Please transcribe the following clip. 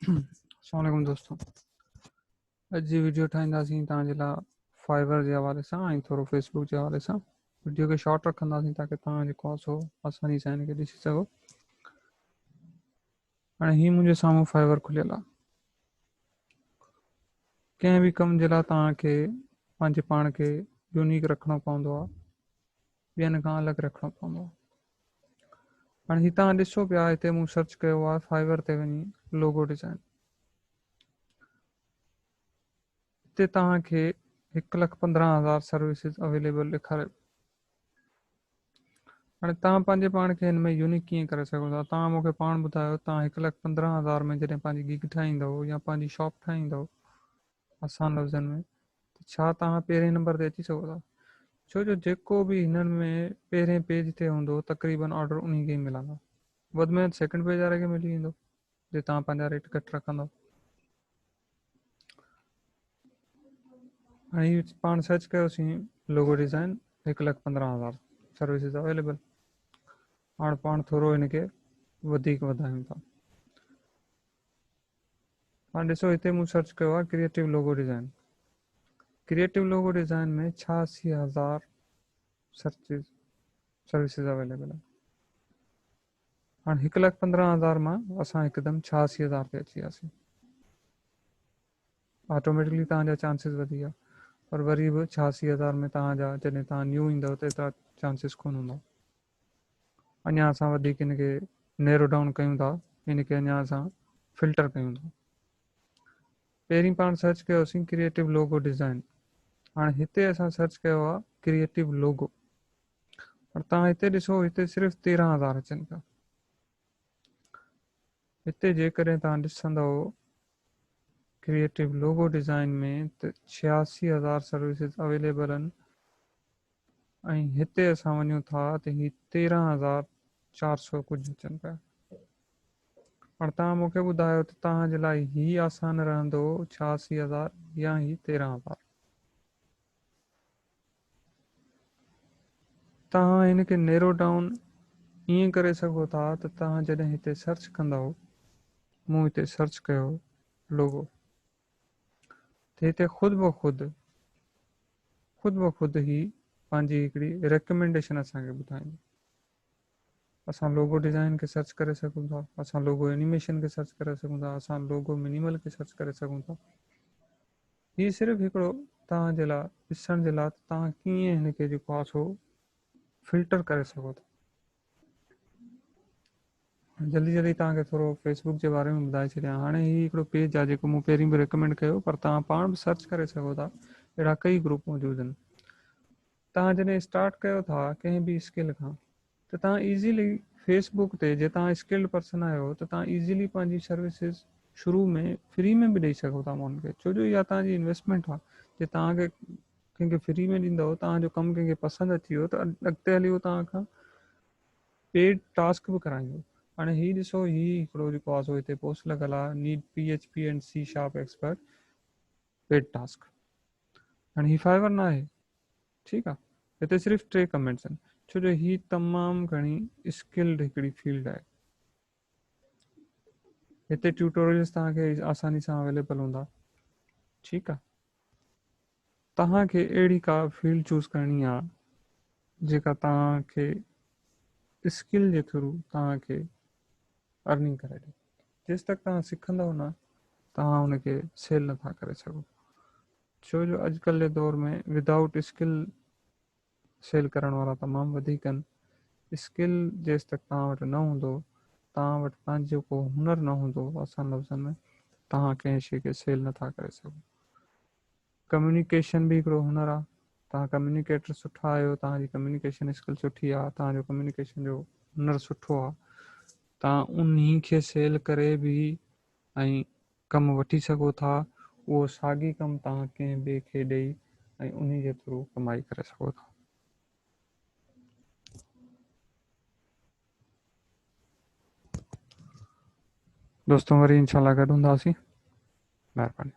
अस्सलाम वालेकुम दोस्तों, अॼु जी वीडियो ठाहींदासीं तव्हांजे लाइ फाइवर जे हवाले सां ऐं थोरो फेसबुक जे हवाले सां। वीडियो खे शॉर्ट रखंदासीं ताकी तव्हां जेको आहे सो आसानी सां हिनखे ॾिसी सघो। हाणे हीउ मुंहिंजे साम्हूं फाइवर खुलियल आहे। कंहिं बि कम जे लाइ तव्हांखे पंहिंजे पाण खे यूनिक रखिणो पवंदो आहे, ॿियनि खां अलॻि रखिणो पवंदो आहे। हाणे हीउ तव्हां ॾिसो पिया, हिते मूं सर्च कयो आहे फाइवर ते वञी लोगो डिज़ाइन। हिते तव्हांखे 1,15,000 सर्विसिस अवेलेबल ॾेखारे। हाणे तव्हां पंहिंजे पाण खे हिन में यूनिक कीअं करे सघो था? तव्हां मूंखे पाण ॿुधायो, तव्हां 1,15,000 में जॾहिं पंहिंजी गिग ठाहींदव या पंहिंजी शॉप ठाहींदव आसान लफ़्ज़नि में, त छा तव्हां पहिरें नंबर ते अची सघो था? छो जो जेको बि हिननि में पहिरें पेज ते हूंदो तक़रीबन ऑर्डर उन्ही खे ई मिलंदा, वधि में वधि सेकंड पेज वारे खे मिली वेंदो जे तव्हां पंहिंजा रेट घटि रखंदव। हाणे पाण सर्च कयोसीं लोगो डिज़ाइन 1,15,000 सर्विसिस अवेलेबल। हाणे पाण थोरो हिनखे वधीक वधायूं था। हाणे ॾिसो हिते मूं सर्च कयो आहे creative logo design. Creative logo design में 86,000 सर्चिस सर्विसिस अवेलेबल आहिनि। हाणे 1,15,000 मां असां हिकदमि 86,000 ते अची वियासीं। ऑटोमेटिकली तव्हांजा चांसिस वधी विया, पर वरी बि 86,000 में तव्हांजा जॾहिं तव्हां न्यू ईंदव त एतिरा चांसिस कोन हूंदा। अञा असां वधीक हिनखे नैरो डाउन कयूं था, हिनखे अञा असां फिल्टर कयूं था। पहिरीं पाण सर्च कयोसीं क्रिएटिव लोगो डिज़ाइन, हाणे हिते असां सर्च कयो आहे क्रिएटिव लोगो, पर तव्हां हिते ॾिसो हिते सिर्फ़ु 13,000 अचनि पिया। हिते जेकॾहिं तव्हां ॾिसंदव क्रिएटिव लोगो डिज़ाइन में त 86,000 सर्विसिस अवेलेबल आहिनि ऐं हिते असां वञूं था त हीउ 13,400 कुझु अचनि पिया। हाणे तव्हां मूंखे ॿुधायो त तव्हांजे लाइ हीउ आसान रहंदो 86,000 या हीउ 13,000? तव्हां हिनखे नैरो डाउन ईअं करे सघो था त तव्हां जॾहिं हिते सर्च कंदव, मूं हिते सर्च कयो लोगो, त हिते ख़ुदि ब ख़ुदि ही पंहिंजी हिकिड़ी रिकमेंडेशन असांखे ॿुधाईंदो। असां लोगो डिज़ाइन खे सर्च करे सघूं था, असां लोगो एनिमेशन खे सर्च करे सघूं था, असां लोगो मिनिमल खे सर्च करे सघूं था। हीउ सिर्फ़ु हिकिड़ो तव्हांजे लाइ ॾिसण जे लाइ तव्हां कीअं हिनखे जेको आहे सो फिल्टर करे सघो था। जल्दी जल्दी तव्हांखे थोरो फेसबुक जे बारे में ॿुधाए छॾियां। हाणे हीउ हिकिड़ो पेज आहे जेको मूं पहिरीं बि रिकमेंड कयो, पर तव्हां पाण बि सर्च करे सघो था, अहिड़ा कई ग्रुप मौजूदु आहिनि। तव्हां जॾहिं स्टार्ट कयो था कंहिं बि स्किल खां, त तव्हां ईज़िली फेसबुक ते, जे तव्हां स्किल्ड पर्सन आहियो त तव्हां ईज़िली पंहिंजी सर्विसिस शुरू में फ्री में बि ॾेई सघो था माण्हुनि खे, छो जो इहा तव्हांजी इन्वेस्टमेंट आहे। जे तव्हांखे कंहिंखे फ्री में ॾींदव, तव्हांजो कमु कंहिंखे पसंदि अची वियो त अॻिते हली उहो तव्हां खां पेड टास्क बि कराईंदो। हाणे हीउ ॾिसो, हीउ हिकिड़ो जेको आहे सो हिते पोस्ट लॻल आहे, need PHP and C# expert paid task. हाणे हीउ फाइवर न आहे, ठीकु आहे, हिते सिर्फ़ु 3 कमेंट्स आहिनि, छो जो हीउ तमामु घणी स्किल्ड हिकिड़ी फील्ड आहे। हिते ट्यूटोरियल्स तव्हांखे आसानी सां अवेलेबल हूंदा, ठीकु आहे। तव्हांखे अहिड़ी का फील्ड चूज़ करणी आहे जेका तव्हांखे स्किल जे थ्रू तव्हांखे अर्निंग करे ॾिए। जेसि तक तव्हां सिखंदव न, तव्हां हुनखे सेल नथा करे सघो, छो जो अॼुकल्ह जे दौर में विदाउट स्किल सेल करण वारा तमामु वधीक आहिनि। स्किल जेसि तक तव्हां वटि न हूंदो, तव्हां वटि पंहिंजो को हुनर न हूंदो, आसान लफ़्ज़नि में तव्हां कंहिं शइ खे सेल नथा करे सघो। कम्युनिकेशन बि हिकिड़ो हुनर आहे, तव्हां कम्युनिकेटर सुठा आहियो, तव्हांजी कम्युनिकेशन स्किल सुठी आहे, तव्हांजो कम्युनिकेशन जो हुनर सुठो आहे, तव्हां उन्ही खे सेल करे बि ऐं कमु वठी सघो था, उहो साॻी कमु तव्हां कंहिं ॿिए खे ॾेई ऐं उन्ही जे थ्रू कमाई करे सघो था। दोस्तों, वरी इंशाल्लाह गॾु हूंदासीं। महिरबानी।